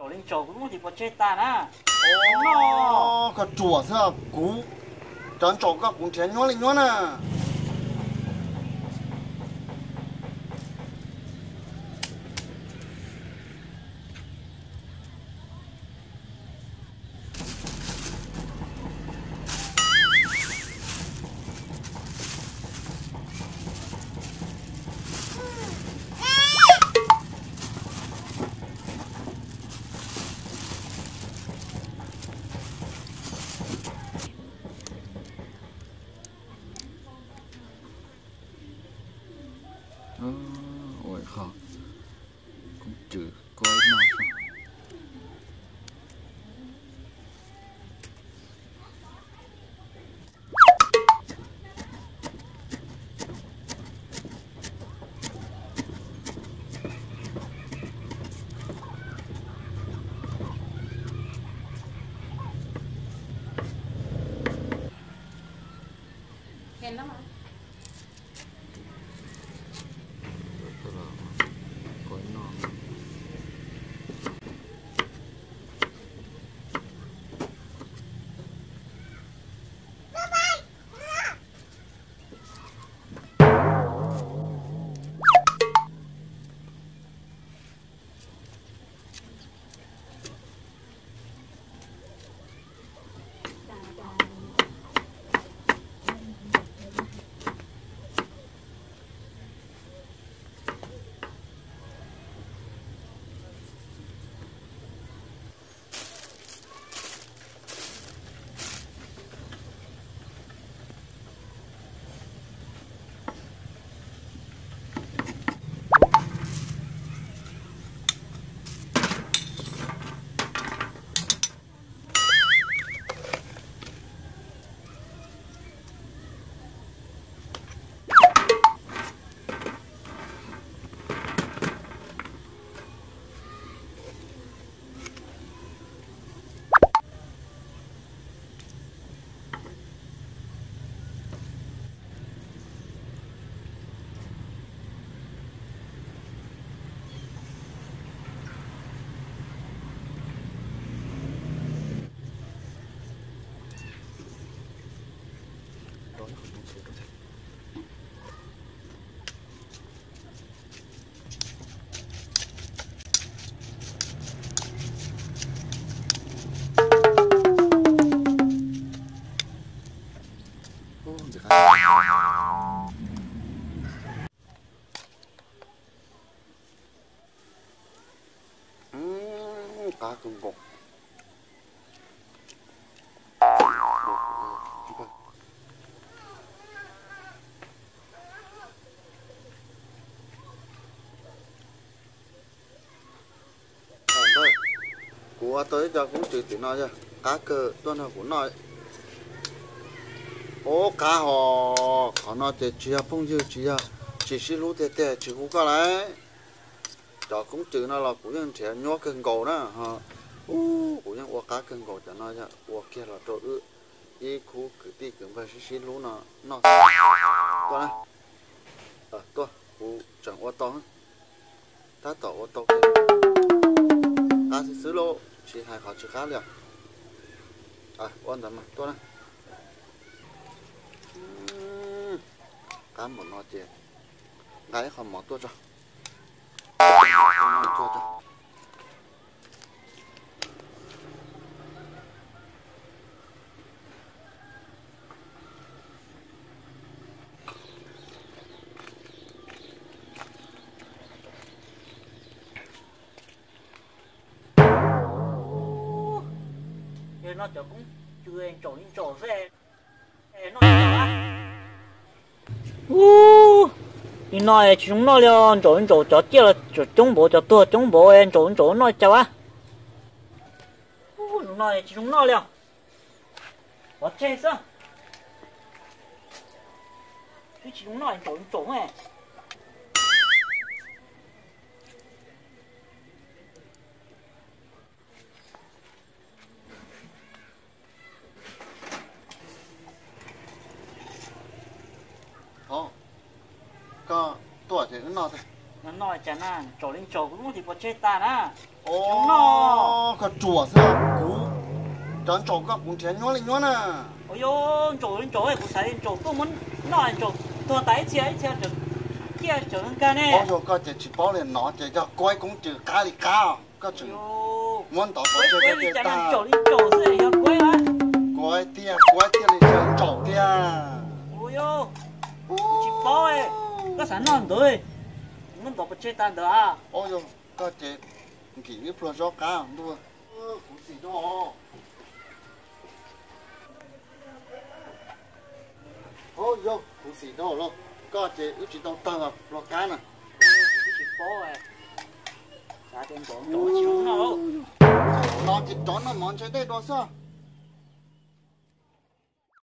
Ntsaum li ntsaum kuv lub hauv pov tseg tas na. Koj ruam xwb, kuv cov ntsaum koj kuv nrhiav nyuab li nyuab na. Ua qhov koob tswm koj noj. Qab kawg nkaus. Kuv ua tau ib co koob tswm tim no yog qab kawg, tuaj nrog kuv noj. Ub, qab hos, qhov no ces tsis yog phooj ywg, tsis yog, tsis sib hlub tiag tiag tsis hu koj lawm. Cov koob tswm no los kuv yeej nrhiav nyuaj kawg nkaus na. Ub, kuv yeej ua qab kawg nkaus, cov no yog ua kiag los rau wb ib khub kwv tij kwv npawg sib sib hlub no noj. Tuaj na, tuaj, kuv tseem ua tau. Tab tom ua tau kiag. Qab xwb xwb lauj, tsis hais qhov tsis qab li os. Ua ntawd mas tuaj na. Qab npaum no ces nqa ib qho mov tuaj tso. Yog no cov koob tswm ntsaum li ntsaum xwb, noj li cas a? Ub, li no tsis zoo noj li os, ntsaum li ntsaum, cov ciaj los coob npaum, cov tuag coob npaum, ntsaum li ntsaum noj li cas a? Ub, no tsis zoo noj li os. Pov tseg xwb. Twb tsis zoo noj, ntsaum li ntsaum. Thov koj tuaj ces wb noj. Noj cas na, ntsaum li ntsaum kuv lub hauv pov tseg tas na. Ub, noj. Ruam xwb, kuv cov ntsaum koj kuv nrhiav nyuab li nyuab na. Ua yog ntsaum li ntsaum, kuv xav li ntsaum tuaj muab noj ntsaum tuag tas ib txhia ib txhia, ciaj tsaum nkag ne. Yog koj ces tsis paub li no ces yog kuaib koob cws qab li qab, koj tseem muab ntov pov tseg li cas, ntsaum li ntsaum xwb yog kuaib. Kuaib tiag, kuaib thiaj li ntsaum tiag. Tsis paub, koj xav noj ntawd, muab ntov pov tseg tag ntawd. Yog koj ces nkim ib pluag zaub qab ntuj. Kuv xim no, yog kuv xim no los, koj ces wb tsis tau tawg pluag qab na. Tsis paub, no ces rov noj mov ntse dej dua xwb.